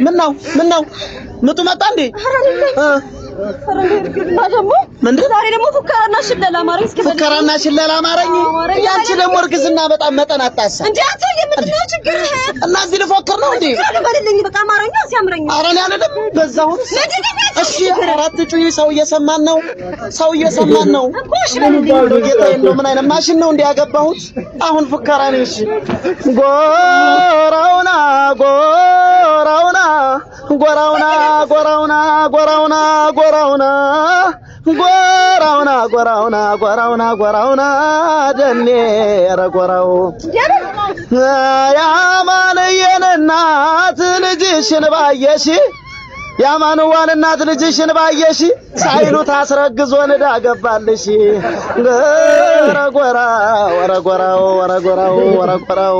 ምን ነው? ምን ነው? ምጡ መጣ እንዴ? ምንድን ዛሬ ደግሞ ፉከራና ሽለላ አማረኝ። እስኪ ፉከራና ሽለላ አማረኝ። ያንቺ ደግሞ እርግዝና በጣም መጠን አጣሳ። እንዴ አንተ የምንድን ነው ችግርህ? እና እዚህ ልፎክር ነው እንዴ? በልልኝ በቃ አማረኛ ሲያምረኝ። ኧረ እኔ አልልም። በዛሁን እሺ፣ አራት ጩይ። ሰው እየሰማን ነው። ሰው እየሰማን ነው። እንደው ጌታዬ፣ እንደው ምን አይነት ማሽን ነው እንዴ ያገባሁት? አሁን ፉከራ ነው። እሺ፣ ጎራውና ጎራውና ጎራውና ጎራውና ጎራውና ጎራውና ጎራውና ጎራውና ጎራውና ጎራውና ደኔ ኧረ ጎራው ያማንዬን እናት ልጅሽን ባየሽ፣ ያማንዋን እናት ልጅሽን ባየሽ፣ ሳይሉት አስረግዞ ንዳ ገባልሽ። ኧረ ጎራው ኧረ ጎራው ኧረ ጎራው ኧረ ጎራው።